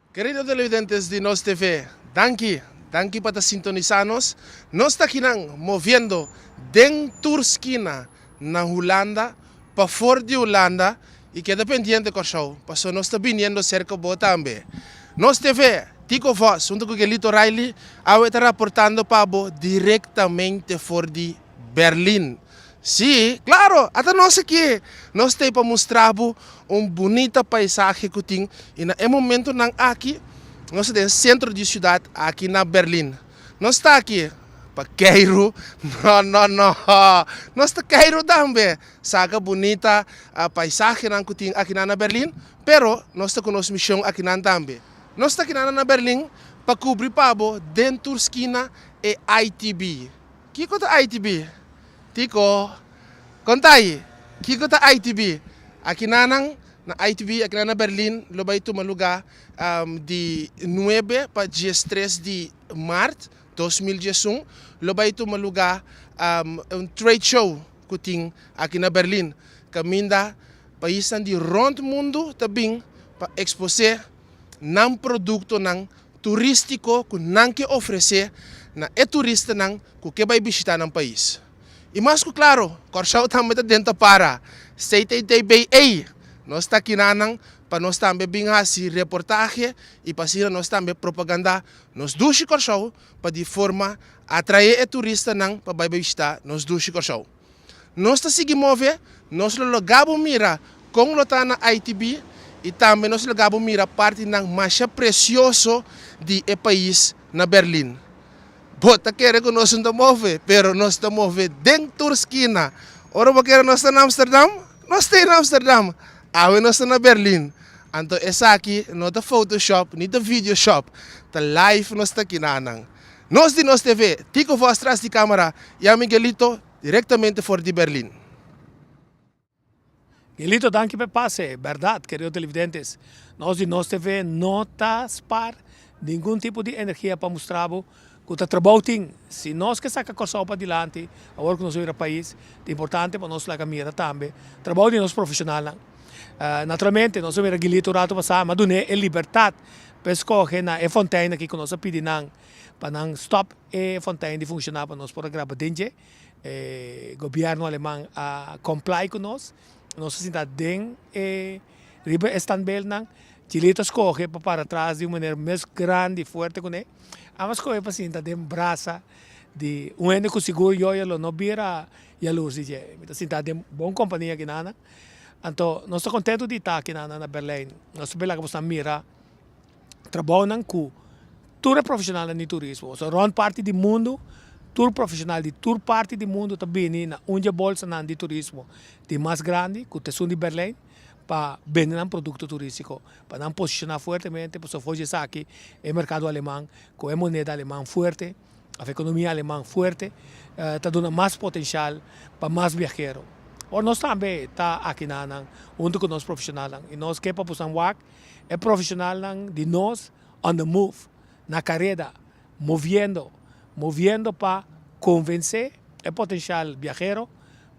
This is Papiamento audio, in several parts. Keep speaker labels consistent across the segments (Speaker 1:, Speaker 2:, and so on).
Speaker 1: Kerido televidentes di Nos TV, danki, danki pa ta sintonisa nos. Nos ta akinan moviendo den tur skina na Hulanda, pafor di Hulanda y keda pendiente Kòrsou, paso nos ta biniendo serka bo tambe. Nos TV, Tico Vos hunto ku Gelito Riley awe ta raportando pa bo direktamente for di Berlin. Sí, claro, ata nos aki. Nos ta ei pa mustra bo un bunita paisahe ku tin i na e momentonan aki nos ta den sentro di siudat aki na Berlin. Nos ta aki pa keiru? No, no, no. Nos ta keiru tambe. Saka bunita paisahenan ku tin akinan na Berlin, pero nos ta ku nos mishon akinan tambe. Nos ta akinan na Berlin pa kubri pa bo den tur skina e ITB. Kiko ta ITB? Tiko, konta ayi, kiko ta ITB? Akinanan na ITB, akinan na Berlin lo bai tuma lugá di nuebe pa diestres di mart 2011, lo bai tuma lugá un trade show ku tin aki na Berlin, kaminda paisnan di rònt mundu ta bin pa eksposé nan produktonan turístiko ku nan ke ofresé na e turistanan ku ke bai bishitá nan pais. I mas ku klaro, Kòrsou tambe ta den ta para. CTTBA, Nos ta kinanan pa nos tambe bin hasi reportahe i pa asina nos tambe propagandá nos dushi Kòrsou pa di forma atraé e turistanan pa bai bishitá nos dushi Kòrsou. Nos ta sigui move, nos lo loga bo mira kon lo ta na ITB i tambe nos loga bo mira partinan masha presioso di e pais na Berlin. Bo ta kere ku nos no ta move, pero nos ta move den tur skina. Ora bo kere nos ta na Amsterdam, nos ta na Amsterdam. Awe nos ta na Berlin. Anto esaki no ta Photoshop ni ta Videoshop, ta live nos ta kinanan. Nos di Nos TV, Tico Vos tras di camera y a Miguelito directamente for di Berlin.
Speaker 2: Miguelito, danki pa e pase. Berdad, kerido televidentes, nos di Nos TV no ta spar ningun tipo di energia pa mustra bo ku ta trabou tin. Si nos ke saka Kòrsou padilanti, awor ku nos a bira pais, ta importante pa nos laga mira tambe trabou di nos profeshonalnan. Naturalmente, nos a mira Gilito un rato pasá, mi a dun'é e libertat pa e skohe na e fontein aki ku nos a pidi nan pa nan stòp e fontein di funshoná pa nos por a graba den dje. E gobièrnu aleman a comply ku nos. Nos a sinta den e riba e standbeeldnan. Chilito a skohe pa para tras di un manera mes grandi i fuerte kuné. Amo a skohe pa sinta den brasa di un hende ku sigur yoyo lo no bira yalurs di dje. Mi ta sinta den bon kompania akinan. Anto nos ta kontentu di ta akinan na Berlijn. Nos ta bira laga boso mira trabounan ku tur e profeshonalnan di turismo. So rònt parti di mundu, tur profeshonal di tur parti di mundu ta bini na un dje bolsanan di turismo di mas grandi, ku ta esun di Berlijn, pa bende nan produkto turístiko, pa nan posishoná fuertemente, pasobra for di esaki e merkado aleman ku e moneda aleman fuerte, òf ekonomia aleman fuerte, ta duna mas potenshal pa mas biahero. Ora nos tambe ta aki na nan huntu ku nos profeshonalnan i nos ke pa boso wak E profesionalnan di nos on the move, na careda, moviendo, moviendo pa convence e potencial biahero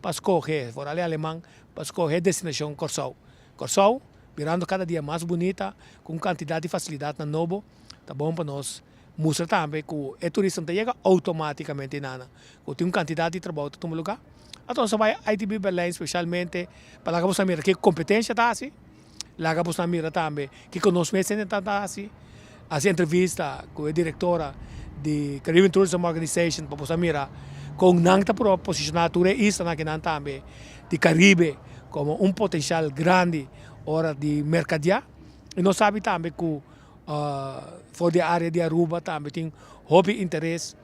Speaker 2: pa scoge, vooral e aleman, pa scoge destinacion Corsou. Corsou birando cada dia mas bunita, cu un cantidad di facilidadnan nobo, ta bon pa nos mustra tambe cu e turistanan ta yega automaticamente eynan, cu tin un cantidad di trabou ta tuma lugar. Anto nos a bay ITB Berlijn specialmente pa laga boso mira ke competencia ta haci. Laga boso mira tambe kiko nos mes hende ta hasi. Hasi entrevista ku e direktora di Caribbean Tourism Organization pa boso mira kon nan ta proba posishoná tur e islanan akinan tambe di Karibe komo un potenshal grandi ora di merkadiá. I nos sabi tambe ku for di e área di Aruba tambe tin hopi interes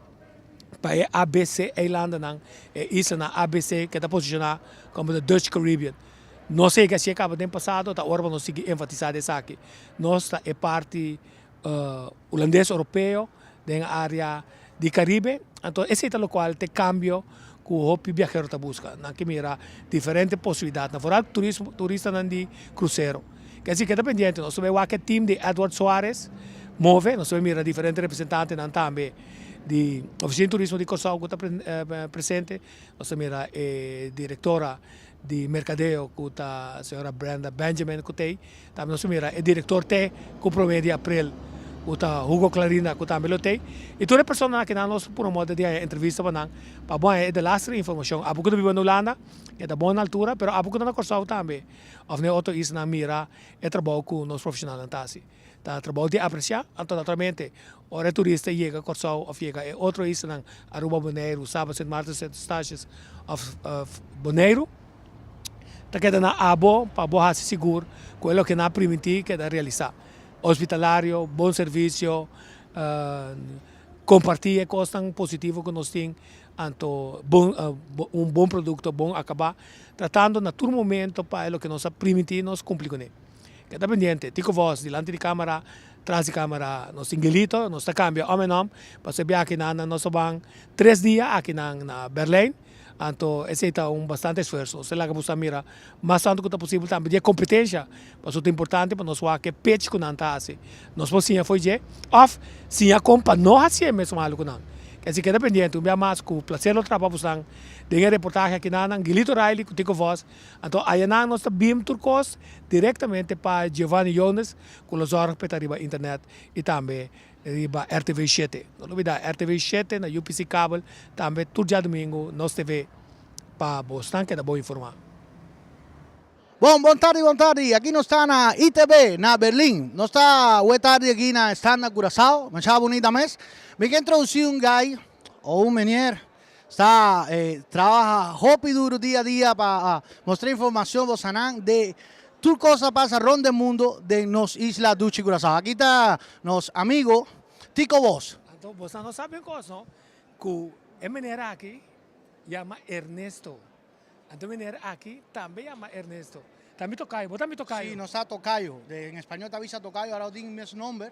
Speaker 2: pa e ABC eilandennan, e islanan ABC ke ta posishoná komo the Dutch Caribbean. Nos a hasi e kaba den pasado, ta ora pa nos sigui enfatisá di esaki. Nos ta e parti hulandes oropeo den área di Karibe, anto esei ta lokual ta e kambio ku hopi biahero ta buska. Nan ke mira diferente posibilidatnan, foral turismo turistanan di krusero. Ke si keda pendiente, nos ta bai wak e tim di Edward Soares move, nos ta bai mira diferente representantenan tambe di Ofisina di Turismo di Kòrsou ku ta presente, nos ta mira e direktora. Di merkadeo ku ta señora Brenda Benjamin ku t'ei. Tambe nos a mira e direktor te ku promé di aprel ku ta Hugo Clarina ku tambe lo t'ei. I tur e personanan aki nan nos pone moda di haña entrevista pa nan pa bo haña e delaster informashon. Abo ku ta biba na Hulanda e ta bon na altura pero abo ku ta na Kòrsou tambe òf na e otro islanan mira e trabou ku nos profeshonalnan ta hasi. Ta trabou di apresiá. Anto naturalmente ora e turista yega Kòrsou òf yega e otro islanan, Aruba, Boneiru, Saba, Sint Maarten, Sint Eustatius òf Boneiru, ta keda na abo pa bo hasi sigur ku e loke nan a primintí keda realisá. Hospitalario, bon servisio, kompartí e kosnan positivo ku nos tin, anto bon un bon produkto, bon akabá, tratando na tur momento pa e loke nos a primintí nos kumpli kuné. Keda pendiente, Tico Vos dilanti di camera, tras di camera nos tin Gilito, nos ta cambia om en om, pasobra e biaha nan nos a ban tres dia aki nan na Berlijn, anto esey ta un bastante esfuerso, nos ta laga boso a mira mas tanto cu ta posibel tambe di e competencia, pasobra ta importante pa nos wak e pitch cu nan ta haci, nos por siña fo'i dje of siña con pa no haci e mesun malo cu nan. Esey keda pendiente, un bia mas cu placer lo trapa boso den e reportahe aki nan, Gilito Riley cu Tico Vos. Anto ayanan nos ta bim tur kos direktamente pa Giovanni Jones ku lo zòrg pa e ta riba internet i tambe riba RTV shete. No lubidá RTV shete na UPC kabel tambe tur djadumingu nos TV pa bosnan keda bon informá.
Speaker 3: Bon, bon tardi, bon tardi. Aki nos ta na ITB, na Berlin. Nos ta awe tardi aki na stand na Curaçao. Masha bunita mes. Mi ke introduci un guy o un meneer Sta trabaha hopi duro dia a dia pa mostra informacion bosanan de tur cos ta pasa rond den mundo den nos isla duchi Curaçao. Aki ta nos amigo Tico Bos.
Speaker 2: Anto bosan no sabi un cos no, cu e meneer aki yama Ernesto. Anto meneer aki tambe yama Ernesto. Ta mi tocayo, bo ta mi tocayo?
Speaker 3: Si, nos ta tocayo. En español ta bisa tocayo, ahora tin mes nomber.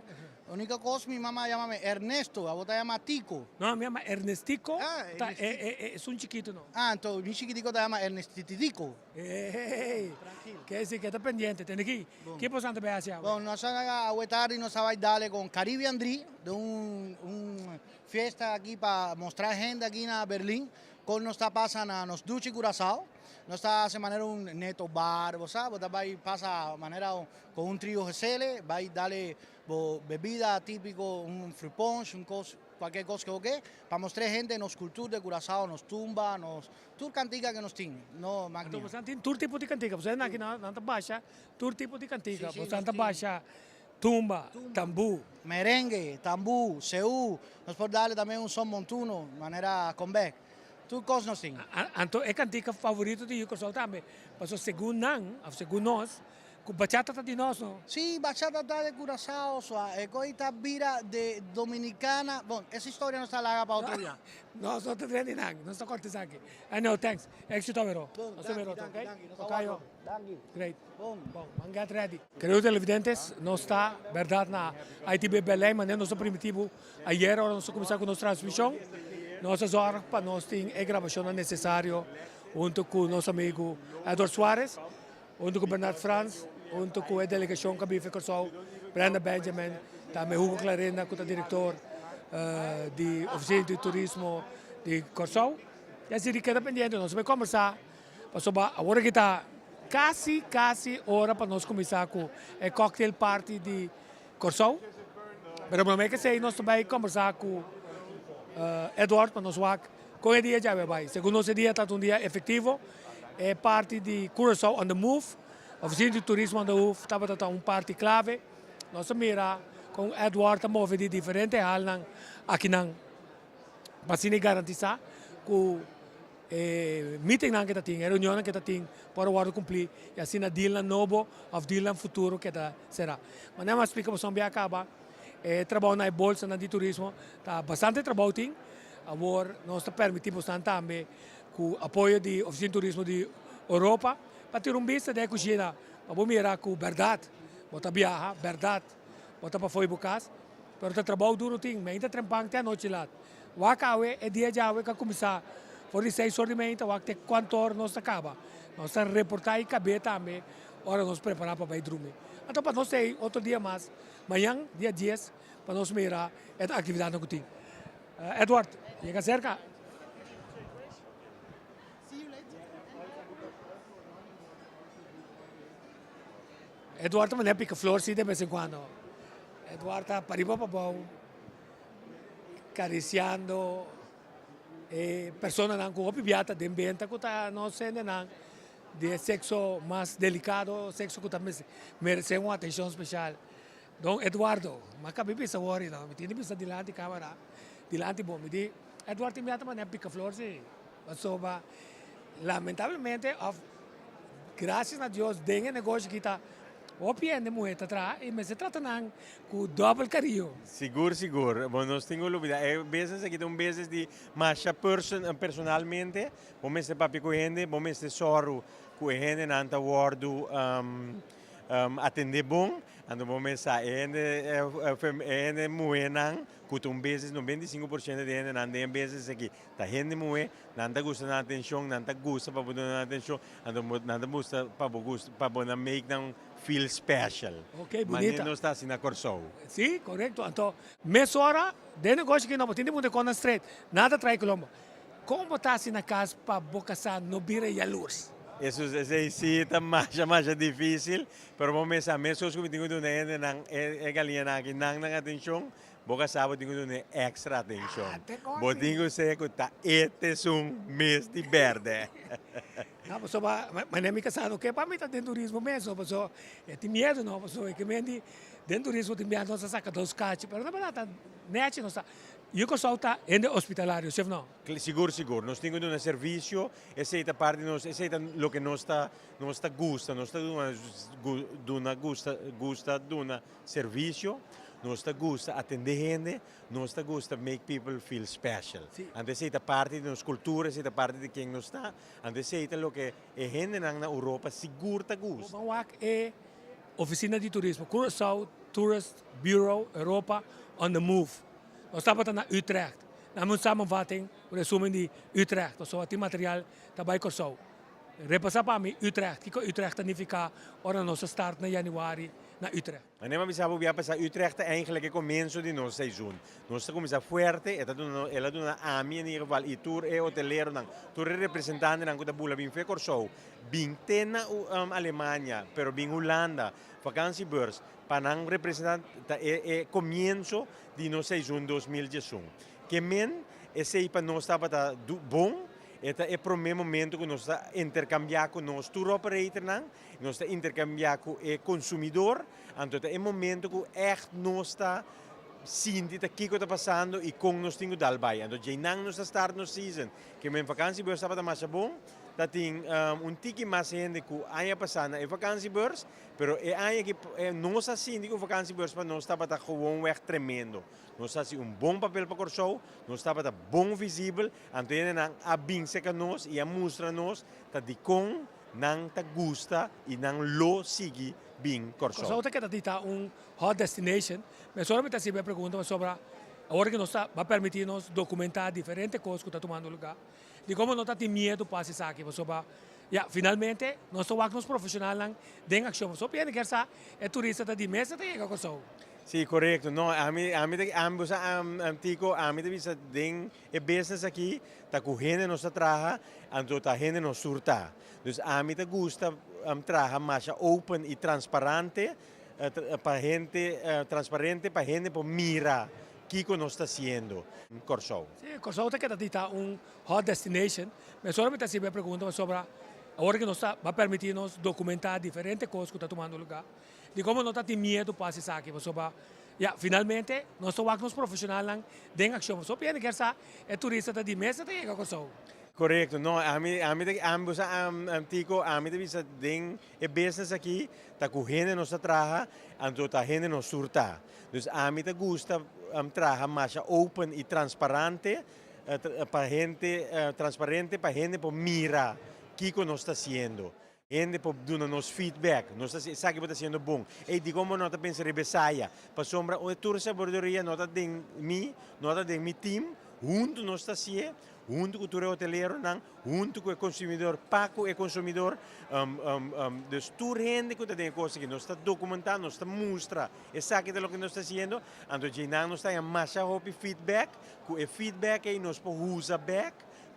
Speaker 3: Unico cos mi mama a yamame Ernesto, abo ta yama Tico.
Speaker 2: No, mi yama Ernestico, ta esun chikito no.
Speaker 3: Ah, anto mi chikitico ta yama Ernestitico.
Speaker 2: Hey, ke si ke ta pendiente, tende ki, ki boso ta bay haci awe?
Speaker 3: Bon, nos awe tardi nos a bay dale con Caribbean Dri, den un fiesta aki pa mostra hende aki na Berlin con nos ta pasa na nos duchi Curaçao. Nos ta haci manera un neto bar, bo sa, bo ta bay pasa manera con un trio gesele, bay dale bo bebida tipico, un fruit punch, un cos, cualkier cos que bo ke, pa mostra e hende nos cultura de Curaçao, nos tumba, nos tur cantica que nos tin, no
Speaker 2: Anto boso tin tur tipo di cantica, boso aki nan ta basha tur tipo di cantica, boso ta basha tumba, tambu.
Speaker 3: Merengue, tambu, seú, nos por dale tambe un son montuno, manera comeback. Tur kos nos tin.
Speaker 2: Anto e kantika favorito di Kòrsou tambe, pasobra segun nan òf segun nos, ku bachata ta di nos no.
Speaker 3: Sí, bachata ta di Curaçao, so e koi ta bira de Dominicana, bon, es historia nos ta laga pa otro dia.
Speaker 2: Nos no ta drenta di nan, nos ta kòrta esaki. Anyhow, thanks. Éxito awero.
Speaker 3: Bon, danki, danki, danki. Nos ta wak otro. Danki.
Speaker 2: Great. Bon. Bon, man get ready. Kerido televidentes, nos ta bèrdat na ITB Belém, manera nos a primiti bo Ayer ora nos a kuminsá ku nos transmishon, nos a zòrg pa nos tin e grabashonnan nesesario huntu ku nos amigu Edward Suarez, huntu ku Bernard Frans, huntu ku e delegashon ku a bifi Kòrsou, Brenda Benjamin, tambe Hugo Clarinda ku ta direktor di Ofisina di Turismo di Kòrsou. I asina di keda pendiente, nos a bai kòmbersá pasobra awor aki ta kasi kasi ora pa nos kuminsá ku e cocktail party di Kòrsou. Pero promé ke esei nos ta bai kombersá ku Edward pa nos wak kon e dia djawe bai. Segun nos e dia tabata un dia efektivo. E parti di Curaçao on the move, Ofisina di Turismo on the move tabata ta un parti klave. Nos a mira kon Edward ta move di diferente halnan akinan pa asina e garantisá ku E meetingnan ke ta tin, e reunionnan ke ta tin por a wòrdu kumplí i asina dealnan nobo òf dealnan futuro ke ta será. Manera mi a splika boso bia kaba, e trabou na e bolsanan di turismo ta bastante trabou tin. Awor nos ta permití bosnan tambe ku apoyo di Ofisina di Turismo di Oropa pa tira un bista den e kushina pa bo mira ku bèrdat bo ta biaha, bèrdat bo ta pafó di bo kas, pero ta trabou duru tin. Mi ainda trempan te anochi lat. Wak awe, e dia djawe ka kuminsá for di seis or di meinta wak te kuantu or nos ta kaba. Nos ta reportá i kab'é tambe ora nos prepará pa bai drumi. Anto pa nos ei otro dia mas, mañan dia dies, pa nos mira e aktividatnan ku tin. Edward, yega serka. Eduard ta manera pica flor si de bes en cuando. Eduard ta pariba pabou cariciando e personanan cu hopi bia ta den benta cu ta nos hendenan di e sexo mas delicado, sexo cu ta merece un atencion special. Don Eduardo, m'a cabi bisa wori no, mi tin di bisa dilanti camera, dilanti bo, mi di Eduard tin bia ta manera pica flor si, pasobra lamentablemente of gracias na Dios den e negoshi aki ta hopi hende muhe ta traha y mester trata nan cu dobel cariño.
Speaker 4: Sigur sigur, bo nos tin cu lubida e business aki ta un business di masha person personalmente, bo mester papia cu hende, bo mester soru cu e hendenan ta wordo Atendé bon, anto bo mes sa e hende e hende muhénan ku ta un business 95% di hendenan den e business aki ta hende muhé, nan ta gusta nan atenshon, nan ta gusta pa bo duna nan atenshon, anto bo nan ta gusta pa bo gusta pa bo nan make nan feel special.
Speaker 2: Ok, bunita.
Speaker 4: Manera nos ta hasi na Kòrsou.
Speaker 2: Sí, korekto. Anto mesora den negoshi aki no bo tin di puntra kon nan straight, nan ta trae kolombo. Kon bo ta hasi na kas pa bo kasá no bira yalurs?
Speaker 4: Hesus, esei sí ta masha masha difísil, pero bo mester sa meskos ku mi tin ku duna e hendenan, e galiñanan aki nan nan atenshon, bo kasá bo tin ku duna e èkstra atenshon. Bo tin ku sa ku ta e t'esun mes di bèrdè.
Speaker 2: No, pasobra manera mi kasá no ke pa mi ta den turismo mes, no, pasobra e tin miedu, no, pasobra e ke men di den turismo tin biaha nos ta saka dos kachi, pero na bèrdat ta nèchi nos ta. Yu Kòrsou ta hende hospitalario, si of no?
Speaker 4: Sigur, sigur. Nos tin ku duna servisio, esei ta parti di nos, esei ta loke nos ta nos ta gusta, nos ta duna duna gusta gusta duna servisio, nos ta gusta atendé hende, nos ta gusta make people feel special. Anto esei ta parti di nos kultura, esei ta parti di ken nos ta, anto esei ta loke e hendenan na Europa sigur ta gusta.
Speaker 2: Bo ban wak e Ofisina di Turismo Curaçao Tourist Bureau Europa on the move. Nos tabata na Utrecht. Nan un samenvatting, un resumen di Utrecht. Pasobra tin material ta bai Kòrsou. Repasá pa mi Utrecht. Kiko Utrecht ta nifiká ora nos a start na yanüari na Utrecht?
Speaker 4: Manera mi a bisa bo bia pasá, Utrecht ta eigenlijk e komienso di nos seizoen. Nos ta kuminsá fuerte, e ta duna, el a duna ami in ieder geval i tur e hoteleronan, tur e representantenan ku ta bula bin fe Kòrsou, bin te na Alemania, pero bin Hulanda, vakantiebeurs, pa nan representa ta e e comienzo di nos seizoen 2011. Ke men esey pa nos tabata bon, e ta e prome momento ku nos ta intercambia ku nos tour operatornan, nos ta intercambia ku e consumidor, anto ta e momento ku echt nos ta sinti ta kiko ta pasando i kon nos tin ku dal bai. Anto djeinan nos ta start nos season. Ke men vakantiebeurs tabata masha bon, ta tin un tiki mas hende ku aña pasa na e vakantiebeurs, Pero e aña aki nos a sinti ku vakansiebeurs pa nos tabata gewoonweg tremendo. Nos a hasi un bon papel pa Kòrsou, nos tabata bon visibel, anto hendenan a bin serka nos i a mustra nos ta dikon nan ta gusta i nan lo sigui bin Kòrsou.
Speaker 2: Kòrsou ta keda di ta un hot destination. Mesora mi ta hasiba e pregunta pasobra awor ku nos ta ba permití nos dokumentá diferente kos ku ta tumando lugá. Di komo no ta tin miedu pa hasi esaki pasobra ya finalmente nos ta wak nos profeshonalnan den akshon pasobra hopi hende kier sa e turista ta di mester ta yega Kòrsou.
Speaker 4: Si korekto no ami ami ta ami bo sa Tico ami ta bisa den e business aki ta ku hende nos ta traha anto ta hende nos tur ta dus ami ta gusta traha masha open i transparante pa hende transparente pa hende por mira Kiko nos ta hasiendo Kòrsou?
Speaker 2: Sí, Kòrsou ta keda di ta un hot destination. Mesora mi ta hasiba e pregunta pasobra awor ku nos ta ba permití nos dokumentá diferente kos ku ta tumando lugá, di komo no ta tin miedu pa hasi esaki pasobra ya finalmente nos ta wak nos profeshonalnan den akshon. Pasobra hopi hende kier sa e turista ta di mester ta yega Kòrsou.
Speaker 4: Korekto, no, ami ami ta ami bo sa Tico, ami ta bisa den e business aki ta ku hende nos ta traha, anto ta hende nos tur ta. Dus ami ta gusta traha masha open i transparante pa hende transparente pa hende por mira kiko nos ta hasiendo. Hende por duna nos feedback, nos ta esaki bo ta hasiendo bon. Ey dikon bo no ta pensa riba esaya? Pasobra tur sabiduria no ta den mi, no ta den mi team, huntu nos ta hasié, huntu ku tur e hoteleronan, huntu ku e konsumidor, pa ku e konsumidor. Dus tur hende ku ta den e kos aki, nos ta dokumentá, nos ta mustra esaki ta loke nos ta hasiendo, anto djeinan nos ta haña masha hopi feedback, ku e feedback ei nos por usa bèk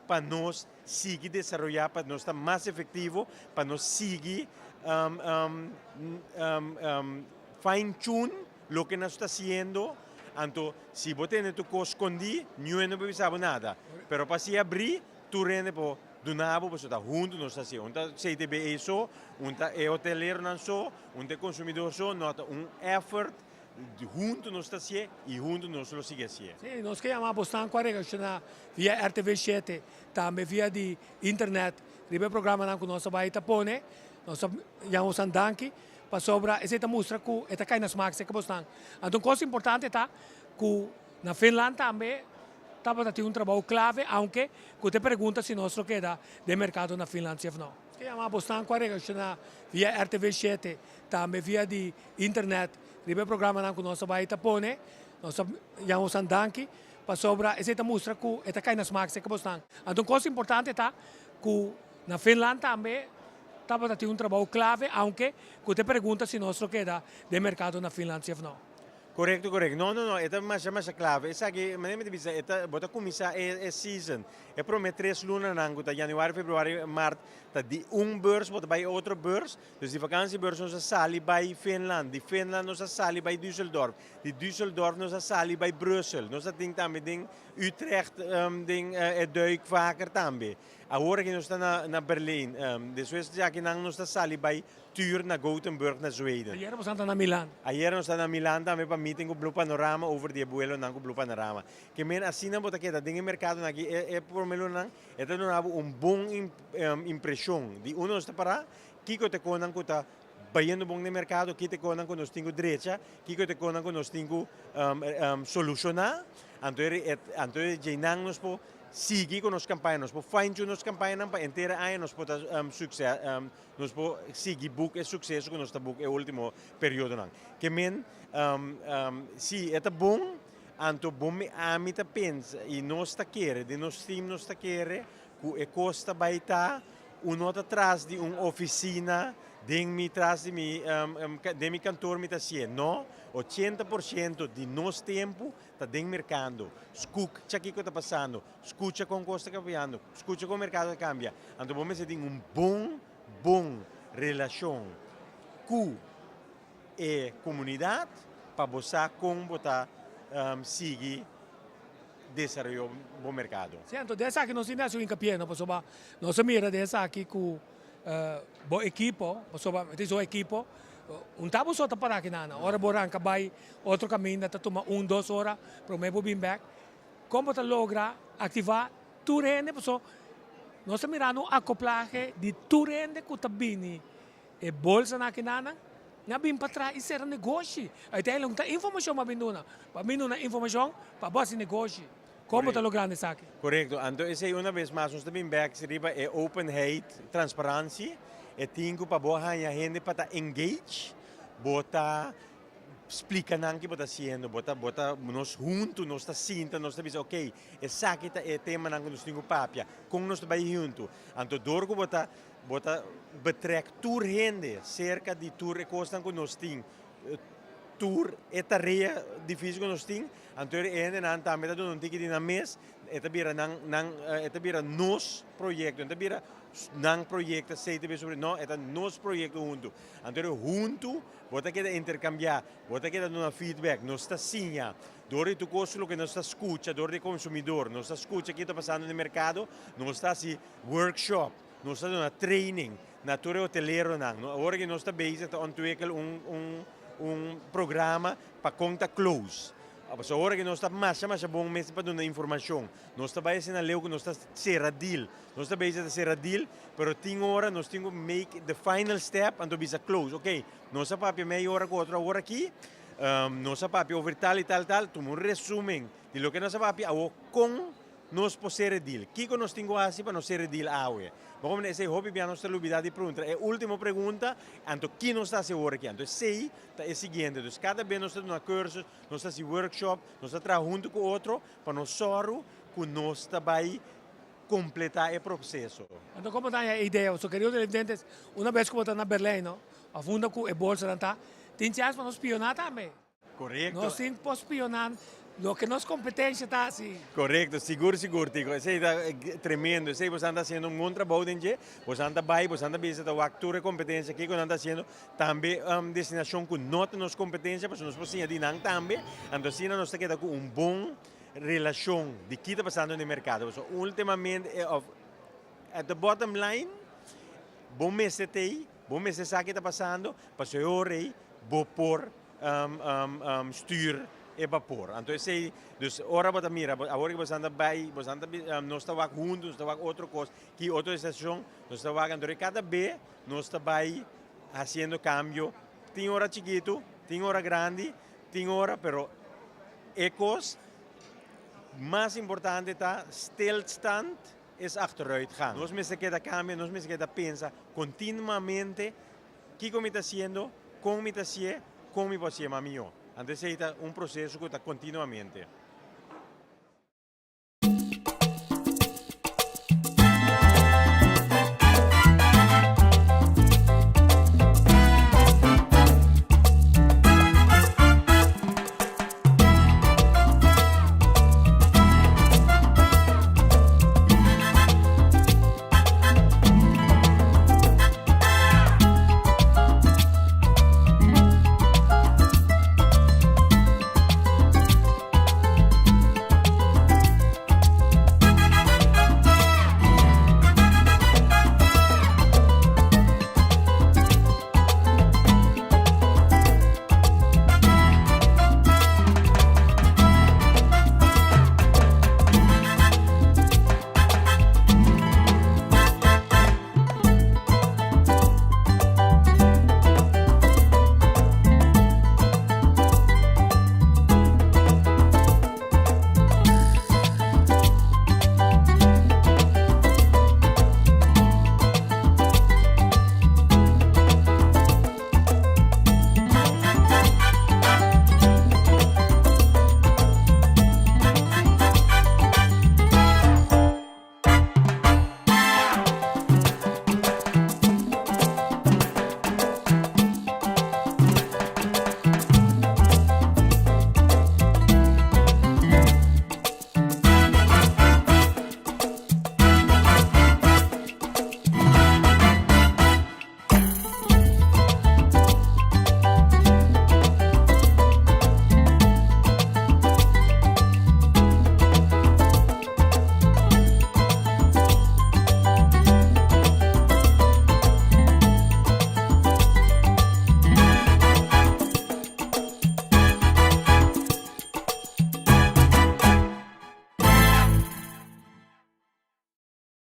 Speaker 4: pa nos sigui desaroyá, pa nos ta mas efektivo, pa nos sigui Fine tune loke nos ta hasiendo, anto si bo tene tur kos skondí, niun hende no por bisa bo nada. Pero pa si abrí, tur hende por duna bo pasobra ta huntu nos ta hasié. Un ta CTBE so, un ta e hoteleronan so, un ta e konsumidor so, no ta un effort huntu nos ta hasié i huntu nos lo sigui hasié.
Speaker 2: Sí, nos ke yama bosnan ku a reakshoná via RTV shete, tambe via di internet riba e programanan ku nos a bai ta pone. Nos ta yama bosnan danki pasobra esei ta mustra ku e ta kai na smak serka bosnan. Anto un kos importante ta ku na Finland tambe tabata tin un trabou klave aunke ku ta e pregunta si nos lo keda den merkado na Finland si of no. Nos ke yama bosnan ku a reakshoná via RTV shete, tambe via di internet riba e programanan ku nos a bai ta pone. Nos ta yama bosnan danki pasobra esei ta mustra ku e ta kai na smak serka bosnan. Anto un kos importante ta ku na Finland tambe tabata tin un trabou clave aunke cu ta e pregunta si nos lo keda den mercado na Finland si of no.
Speaker 4: Corecto, corecto. No, no, no, e ta masha, masha clave. Esaki, manera mi ta bisa, e ta, bo ta cuminsa e, e season. E prome tres lunanan cu ta januari, februari, mart, ta di un beurs bo ta bay otro beurs. Dus di vakantiebeurs nos a sali bay Finland, di Finland nos a sali bay Düsseldorf, di Düsseldorf nos a sali bay Brussel. Nos a tin tambe den Utrecht, den e duikvaker tambe. Awor aki nos ta na Berlijn. Despues di akinan nos ta sali bai tur na Gothenburg na Zweden.
Speaker 2: Ayera boso ta na Milan.
Speaker 4: Ayera nos ta na Milan tambe pa meeting ku Blue Panorama over di e buelonan ku Blue Panorama. Ke men asina bo ta keda den e merkadonan aki e prome lunanan e ta duna bo un bon impreshon di unda nos ta pará, kiko ta e konan ku ta bayendo bon den merkado, kiko ta e konan ku nos tin ku drecha, kiko ta e konan ku nos tin ku solushoná. Anto e djeinan nos por Sigui ku nos kampaña, nos por fine tune nos kampañanan pa henter e aña nos por ta sukse, nos por sigui buk e sukseso ku nos ta buk e último periodonan. Ke men, si e ta bon, anto bon mi ami ta pensa i nos ta kere, den nos team nos ta kere ku e kos ta bai ta un no ta tras di un ofisina den mi tras di mi den mi kantor mi ta hasié, no, 80% di nos tempu Ta den merkando. Skucha kiko ta pasando. Skucha kon kos ta kambiando. Skucha kon merkado ta kambia. Anto bo mester tin un bon, bon relashon ku e komunidat pa bo sa kon bo ta sigui desaroyo bo merkado.
Speaker 2: Sí, anto den esaki nos tin di hasi un hincapié, no? Pasobra nos a mira den esaki ku Bo ekipo, pasobra mi ta bisa bo ekipo, un ta bo so ta para aki nan, ora bo ranka bai otro kaminda ta tuma un dos ora prome bo bin bek, kon bo ta logra aktivá tur hende pasobra nos ta mirando un akoplahe di tur hende ku ta bini e bolsanan aki nan, nan a bin patras i sera negoshi, uiteindelijk no ta informashon bo a bin duna, bo a bin duna informashon pa bo hasi negoshi. Kon bo ta logrando esaki?
Speaker 4: Korekto. Anto esei una bes mas nos ta bin bek riba e openheid, transparantie. E tin ku pa bo haña hende pa ta engage, bo ta splika nan ki bo ta hasiendo. Bo ta, bo ta, nos huntu nos ta sinta, nos ta bisa ok, esaki ta e temanan ku nos tin ku papia. Kon nos ta bai huntu? Anto dor ku bo ta, bo ta betrek tur hende serka di tur e kosnan ku nos tin, tur e tarea difícil ku nos tin, anto e hendenan tambe ta duna un tiki di nan mes, e ta bira nan, nan, e ta bira nos proyekto, no ta bira nan proyekto CTB su proyekto, no, e ta nos proyekto huntu. Anto huntu bo ta keda interkambiá, bo ta keda duna feedback, nos ta siña dor di tur kos loke nos ta skucha dor di e konsumidor, nos ta skucha kiko ta pasando den merkado, nos ta hasi workshop, nos ta duna training. Na tur e hoteleronan. Awor aki nos ta bezig ta ontwikkel un un un programa pa kon ta close. Pasobra awor aki nos ta masha masha bon mes pa duna informashon. Nos ta bai asina leu ku nos ta sera deal. Nos ta bezig ta sera deal, pero tin ora nos tin ku make the final step anto bisa close. Ok, nos a papia mei ora ku otro awor aki, nos a papia over tal i tal tal, tuma un resumen di loke nos a papia awor kon Nos por sera e deal. Kiko nos tin ku hasi pa nos sera e deal awe? Bo komprende? Esei hopi bia nos ta lubidá di pregunta. E último pregunta, anto ki nos ta hasi awor aki? Anto esei ta e siguiente. Dus kada bes nos ta duna cursus, nos ta hasi workshop, nos ta traha huntu ku otro pa nos sòru ku nos ta bai kompletá e proseso.
Speaker 2: Anto komo ta haña e idea? Pasobra kerido televidentes, una bes ku bo ta na Berlijn no, òf unda ku e bolsanan ta, tin chèns pa nos spioná tambe.
Speaker 4: Korekto.
Speaker 2: Nos tin por spioná. Loke nos kompetensia ta hasi.
Speaker 4: Korekto, sigur sigur Tico. Esei ta tremendo. Esei boso ta hasiendo un bon trabou den dje. Boso ta bai, boso ta bisa ta wak tur e kompetensia kiko nan ta hasiendo. Tambe destinashon ku no ta nos kompetensia pasobra nos por siña di nan tambe. Anto asina nos ta keda ku un bon relashon di ki ta pasando den e merkado. Pasobra ultimamente òf at the bottom line bo mester t'ei, bo mester sa ki ta pasando pasobra e ora ei bo por stuur e bapor. Anto esei, dus ora bo ta mira, awor ku bo ta bai, bo ta, nos ta wak huntu, nos ta wak otro kos, ki otro estacion, nos ta wak, anto kada be nos ta bai hasiendo kambio, tin ora chikitu, tin ora grandi, tin ora, pero e kos mas importante ta stilstand is achteruitgang. Nos mester keda kambia, nos mester keda pensa kontinuamente kiko mi ta hasiendo, kon mi ta hasié, kon mi por hasié mas mihó. Anto esei ta un proseso ku ta kontinuamente.